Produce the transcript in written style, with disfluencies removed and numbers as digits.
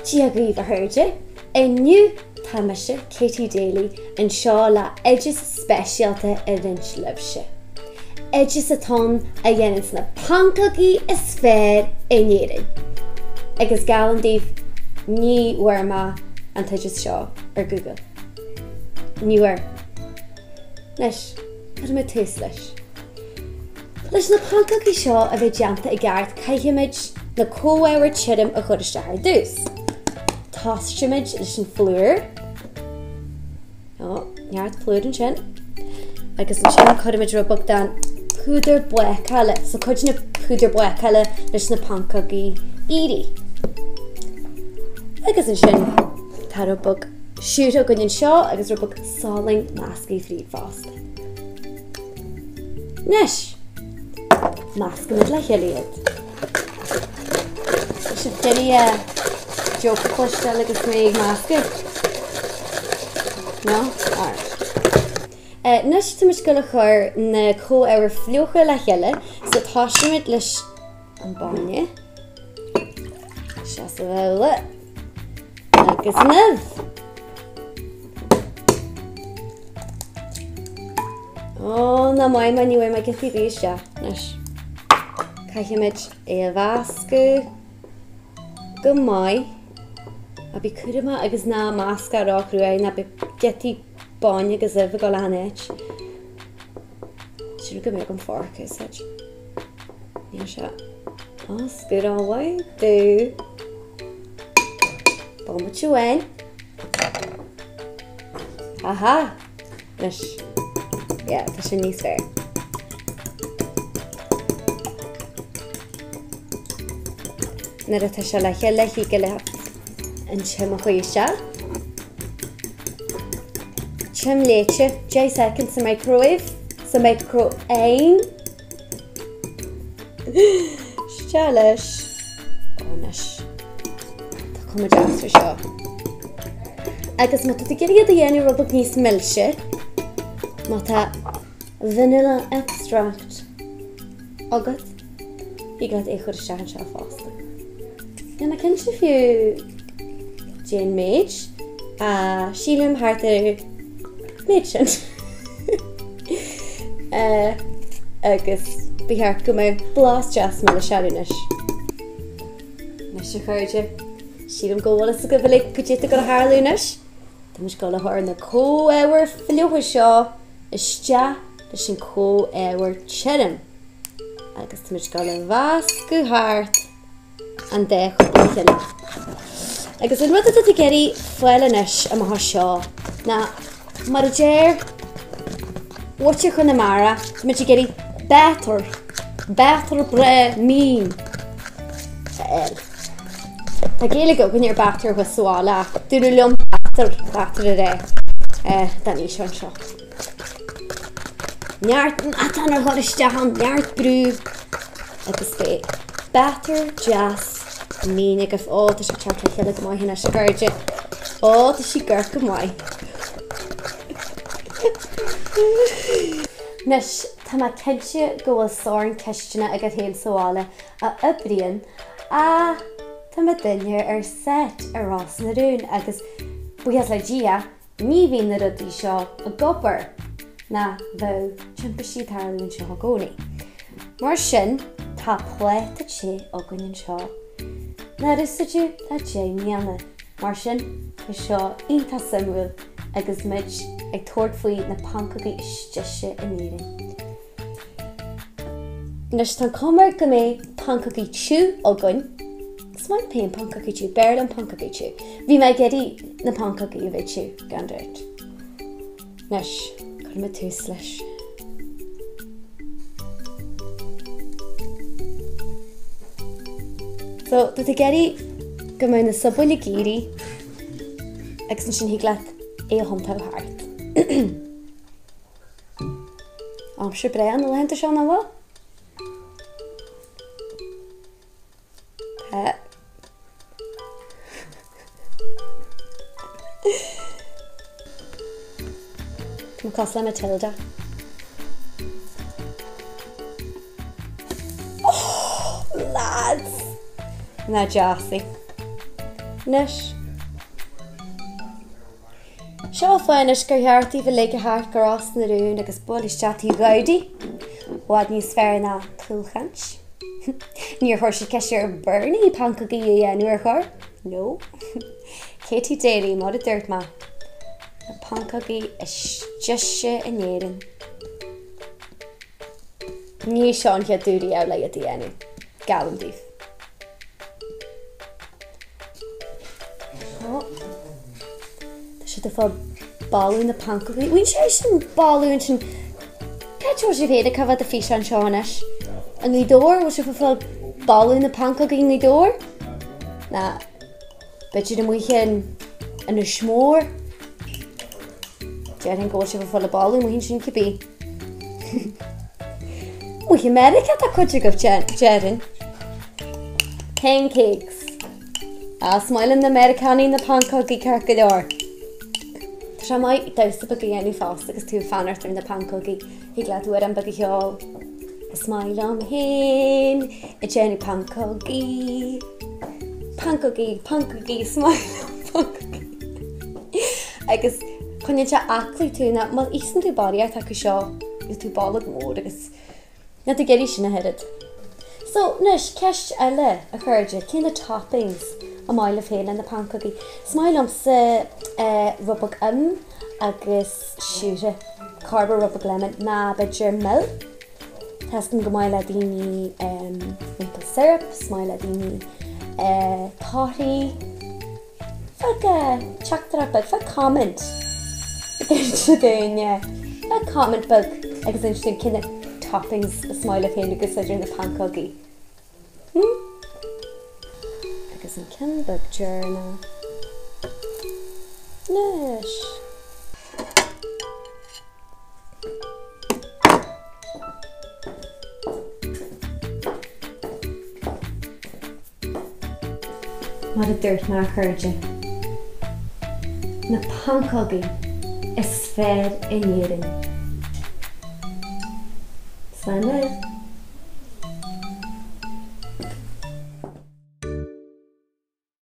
Dia dhaoibh a chairde! Inniu tá mise, Katie Daly, anseo le oideas speisialta a roinnt libhse. Oideas atá ann a dhéananns na pancógaí is fearr in Éirinn. Agus geallaim daoibh, ní bhfuair mé an t-oideas seo ar Google. Ní bhfuair. Anois, cuirfidh mé tús leis. Leis na pancógaí seo a bheith déanta i gceart caithfimid na comhábhair tirim a chur isteach ar dtús. Tosaímid leis an phlúr. Ó, neart plúir ansin. Agus ansin cuirimid rud beag den púdar bácála, so cuidíonn an púdar bácála leis na pancógaí éirí. Agus ansin tá rud beag siúcra againn anseo agus rud beag salainn measctha fríd fosta. Anois, meascaimid le chéile iad. Tá sibh ag iarraidh joke a chloisteáil agus mé ag meascadh? No? Alright. Anois tá muid ag dul a chur na comhábhair fliucha le chéile, so tosaímid leis an bainne. Isteach sa bhabhla. Agus an uibh. Ó, ná maith má ní bhfuair mé giotaí bídh isteach. Anois, caithfimid é a mheascadh go maith. Ná bí cúramach agus ná measc ró-chruaidh, ná beidh giotaí bainne agus uibh ag dul achan áit. Sílim go mbeadh an fork a úsáid. Níl sé measctha rómhaith domh. Bomaite amháin. Aha! Anois, yeah, tá sé níos fearr. Nuair atá sé le chéile, thig leat an t-im a chur isteach. T-im leáite, 10 soicind sa microwave, sa micro-oigheann. Isteach leis. Ó, anois. Tá cuma deas ar seo. Agus má tá tú ag iarraidh iad a dhéanamh rud beag níos milse, má tá vanilla extract agat, thig leat é a chur isteach anseo fosta. Níl mé cinnte fiú cén méid, sílim thart ar méid sin. Agus ba cheart go mbeadh blas deas milis air anois. Anois a chairde, sílim go bhfuil fhios agaibh uilig cad é atá ag dul a tharlú anois. Tá muid ag dul a chur na comhábhair fliucha seo isteach leis an comhábhar tirim. Agus tá muid ag dul a mheascadh thart an dá chuid le chéile. Agus an rud atá tú ag iarraidh fáil anois amach anseo ná mar a deir muintir Chonamara, tá muid ag iarraidh batter, batter breá mín a fháil. Tá Gaeilge againn ar batter thuas sa bhaile ach dúradh liom batter, batter a rá don fhíseán seo. Neart meatán a chur isteach ann, neart brú agus beidh batter deas mín agaibh. Ó, tá sé ag teacht le chéile go maith anois, a chairde. Ó, tá sí ag amharc go maith. Anois, tá mé cinnte go bhfuil sorn ceisteanna agaibh féin sa bhaile a oibríonn ach tá muidinne ar set ar Ros na Rún agus buíochas le Dia, Ní bhíonn na rudaí seo ag obair ná bheadh timpistí ag tarlú anseo i gcónaí. Mar sin, tá pláta te againn anseo nár úsáideadh le 10 mbliana. Mar sin, tá seo iontach suimiúil agus muid ag tabhairt faoi na pancógaí is deise in Éirinn. Anois tá an chuma air go mbeidh pancógaí tiubh againn. Is maith liom féin pancógaí tiubh, b'fhearr liom pancógaí tiubh. Bhí mé ag iarraidh na pancógaí a bheith tiubh, gan dabht. Anois, cuirfidh mé tús leis. So, tá tú ag iarraidh go mbeidh na sobal ag éirí agus ansin thig leat é a thiontú thart. Aimsir breá na laethanta seo nach bhfuil? Tá. Tá mé cosúil le Matilda. Oh, lads! Nach deas í. Anois. Seo an fáth anois gur cheart daoibh uilig a theacht go Ros na Rún agus bualadh isteach Tigh Ghowdy. I bhfad níos fearr ná cúlchaint. Níor chuir siad ceist ar Bernie pancógaí a dhéanamh, ar chuir? No. Katie Daly, mar a dúirt mé. Na pancógaí is deise in Éirinn. Ní seo an chéad uair riamh le iad a dhéanamh. Geallaim daoibh. Ó. Tá siad ag fáil boladh na pancógaí. Bhfuil sé sin boladh ansin. Cá bhfuil sibh féin ag coimhéad an físeán seo anois? I nGaoth Dobhair, bhfuil sibh ag fáil boladh na pancógaí i nGaoth Dobhair? Ná b'fhéidir amuigh in Inis Mór? Déarfainn go bhfuil sibh ag fáil an boladh amuigh ansin cibé. Amuigh i Meiriceá tá cuid agaibh, déarfainn. Pancakes. Ah, is maith le na Meiriceánaigh na pancógaí ceart go leor. Tá sé maith damhsa beag a dhéanamh fosta agus tú ag fanacht ar na pancógaí. Thig leat amhrán beag a cheol. Is maith liom féin ag déanamh pancógaí. Pancógaí, pancógaí, is maith liom pancógaí. Agus coinníonn sé aclaí tú ná má íosann tú barraíocht acu seo, gheobhaidh tú bolg mór agus Níl tú ag iarraidh sin ach oiread. So, anois, ceist eile, a chairde, cé na toppings ab maith libh féin le na pancógaí? Is maith liomsa eh rud beag im agus siúcra, corr rud beag lemon, ná b'fhéidir mil. Tá a fhios agam go maith le daoine em maple syrup, is maith le daoine eh torthaí. Fág teachtaireacht beag, fág comment inis dúinn, fág comment beag agus inis dúinn cé na toppings is maith libh féin a úsáid ar na pancógaí. Hmm? Agus an ceann beag deireanach. Anois. Mar a dúirt mé a chairde, na pancógaí is fearr in Éirinn. Slán libh!